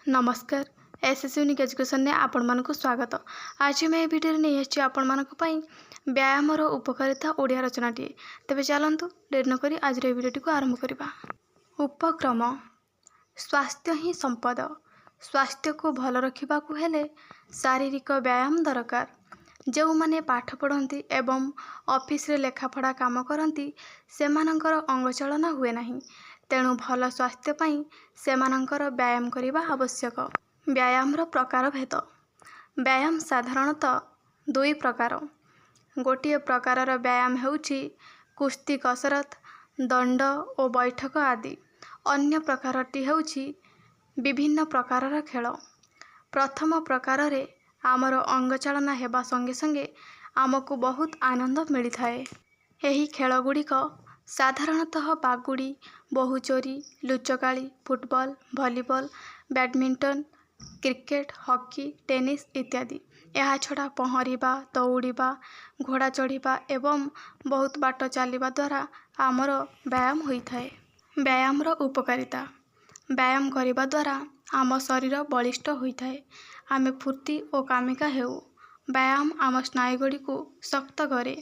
ନମସ୍କାର, S S unique ଏଜୁକେସନ୍ରେ ଆପଣମାନଙ୍କୁ ସ୍ୱାଗତ। ଆଜି ମୁଁ ଏ ଭିଡ଼ିଓରେ ନେଇ ଆସିଛି ଆପଣମାନଙ୍କ ପାଇଁ ବ୍ୟାୟାମର ଉପକାରିତା ଓଡ଼ିଆ ରଚନାଟିଏ। ତେବେ ଚାଲନ୍ତୁ, ଡେରି ନକରି ଆଜିର ଏହି ଭିଡ଼ିଓଟିକୁ ଆରମ୍ଭ କରିବା। ଉପକ୍ରମ। ସ୍ୱାସ୍ଥ୍ୟ ହିଁ ସମ୍ପଦ। ସ୍ୱାସ୍ଥ୍ୟକୁ ଭଲ ରଖିବାକୁ ହେଲେ ଶାରୀରିକ ବ୍ୟାୟାମ ଦରକାର। ଯେଉଁମାନେ ପାଠ ପଢ଼ନ୍ତି ଏବଂ ଅଫିସରେ ଲେଖାପଢ଼ା କାମ କରନ୍ତି, ସେମାନଙ୍କର ଅଙ୍ଗଚାଳନା ହୁଏ ନାହିଁ। ତେଣୁ ଭଲ ସ୍ୱାସ୍ଥ୍ୟ ପାଇଁ ସେମାନଙ୍କର ବ୍ୟାୟାମ କରିବା ଆବଶ୍ୟକ। ବ୍ୟାୟାମର ପ୍ରକାରଭେଦ। ବ୍ୟାୟାମ ସାଧାରଣତଃ ଦୁଇ ପ୍ରକାର। ଗୋଟିଏ ପ୍ରକାରର ବ୍ୟାୟାମ ହେଉଛି କୁସ୍ତି, କସରତ, ଦଣ୍ଡ ଓ ବୈଠକ ଆଦି। ଅନ୍ୟ ପ୍ରକାରଟି ହେଉଛି ବିଭିନ୍ନ ପ୍ରକାରର ଖେଳ। ପ୍ରଥମ ପ୍ରକାରରେ ଆମର ଅଙ୍ଗଚାଳନା ହେବା ସଙ୍ଗେ ସଙ୍ଗେ ଆମକୁ ବହୁତ ଆନନ୍ଦ ମିଳିଥାଏ। ଏହି ଖେଳଗୁଡ଼ିକ ସାଧାରଣତଃ ବାଗୁଡ଼ି, ବୋହୂଚୋରି, ଲୁଚକାଳି, football, volleyball, badminton, cricket, hockey, tennis ଇତ୍ୟାଦି। ଏହାଛଡ଼ା ପହଁରିବା, ଦୌଡ଼ିବା, ଘୋଡ଼ା ଚଢ଼ିବା ଏବଂ ବହୁତ ବାଟ ଚାଲିବା ଦ୍ୱାରା ଆମର ବ୍ୟାୟାମ ହୋଇଥାଏ। ବ୍ୟାୟାମର ଉପକାରିତା। ବ୍ୟାୟାମ କରିବା ଦ୍ୱାରା ଆମ ଶରୀର ବଳିଷ୍ଠ ହୋଇଥାଏ। ଆମେ ଫୁର୍ତ୍ତି ଓ କାମିକା ହେଉ। ବ୍ୟାୟାମ ଆମ ସ୍ନାୟୁଗୁଡ଼ିକୁ ଶକ୍ତ କରେ।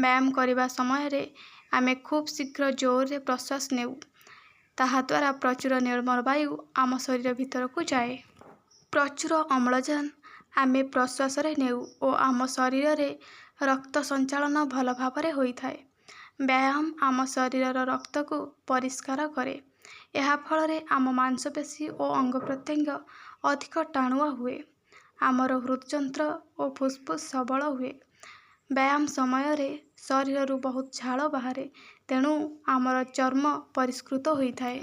ବ୍ୟାୟାମ କରିବା ସମୟରେ ଆମେ ଖୁବ୍ ଶୀଘ୍ର ଜୋରରେ ପ୍ରଶ୍ୱାସ ନେଉ। ତାହାଦ୍ୱାରା ପ୍ରଚୁର ନିର୍ମଳ ବାୟୁ ଆମ ଶରୀର ଭିତରକୁ ଯାଏ। ପ୍ରଚୁର ଅମ୍ଳଜାନ ଆମେ ପ୍ରଶ୍ୱାସରେ ନେଉ ଓ ଆମ ଶରୀରରେ ରକ୍ତ ସଞ୍ଚାଳନ ଭଲ ଭାବରେ ହୋଇଥାଏ। ବ୍ୟାୟାମ ଆମ ଶରୀରର ରକ୍ତକୁ ପରିଷ୍କାର କରେ। ଏହା ଫଳରେ ଆମ ମାଂସପେଶୀ ଓ ଅଙ୍ଗପ୍ରତ୍ୟଙ୍ଗ ଅଧିକ ଟାଣୁଆ ହୁଏ। ଆମର ହୃଦଯନ୍ତ୍ର ଓ ଫୁସ୍ଫୁସ୍ ସବଳ ହୁଏ। ବ୍ୟାୟାମ ସମୟରେ ଶରୀରରୁ ବହୁତ ଝାଳ ବାହାରେ, ତେଣୁ ଆମର ଚର୍ମ ପରିଷ୍କୃତ ହୋଇଥାଏ।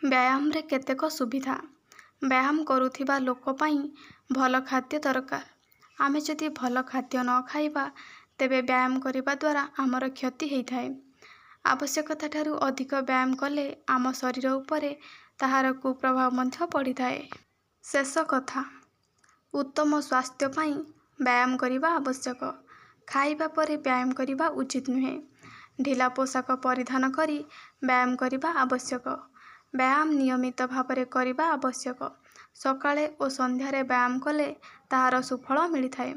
ବ୍ୟାୟାମରେ କେତେକ ସୁବିଧା। ବ୍ୟାୟାମ କରୁଥିବା ଲୋକ ପାଇଁ ଭଲ ଖାଦ୍ୟ ଦରକାର। ଆମେ ଯଦି ଭଲ ଖାଦ୍ୟ ନ ଖାଇବା, ତେବେ ବ୍ୟାୟାମ କରିବା ଦ୍ୱାରା ଆମର କ୍ଷତି ହେଇଥାଏ। ଆବଶ୍ୟକତା ଠାରୁ ଅଧିକ ବ୍ୟାୟାମ କଲେ ଆମ ଶରୀର ଉପରେ ତାହାର କୁପ୍ରଭାବ ମଧ୍ୟ ପଡ଼ିଥାଏ। ଶେଷ କଥା, ଉତ୍ତମ ସ୍ୱାସ୍ଥ୍ୟ ପାଇଁ ବ୍ୟାୟାମ କରିବା ଆବଶ୍ୟକ। ଖାଇବା ପରେ ବ୍ୟାୟାମ କରିବା ଉଚିତ ନୁହେଁ। ଢିଲା ପୋଷାକ ପରିଧାନ କରି ବ୍ୟାୟାମ କରିବା ଆବଶ୍ୟକ। ବ୍ୟାୟାମ ନିୟମିତ ଭାବରେ କରିବା ଆବଶ୍ୟକ। ସକାଳେ ଓ ସନ୍ଧ୍ୟାରେ ବ୍ୟାୟାମ କଲେ ତାହାର ସୁଫଳ ମିଳିଥାଏ।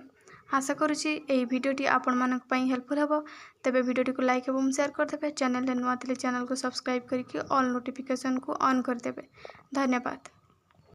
ଆଶା କରୁଛି ଏହି ଭିଡ଼ିଓଟି ଆପଣମାନଙ୍କ ପାଇଁ ହେଲ୍ପଫୁଲ୍ ହେବ। ତେବେ ଭିଡ଼ିଓଟିକୁ ଲାଇକ୍ ଏବଂ ସେୟାର କରିଦେବେ। ଚ୍ୟାନେଲରେ ନୂଆ ଥିଲେ ଚ୍ୟାନେଲକୁ ସବସ୍କ୍ରାଇବ୍ କରିକି ଅଲ୍ ନୋଟିଫିକେସନ୍କୁ ଅନ୍ କରିଦେବେ। ଧନ୍ୟବାଦ।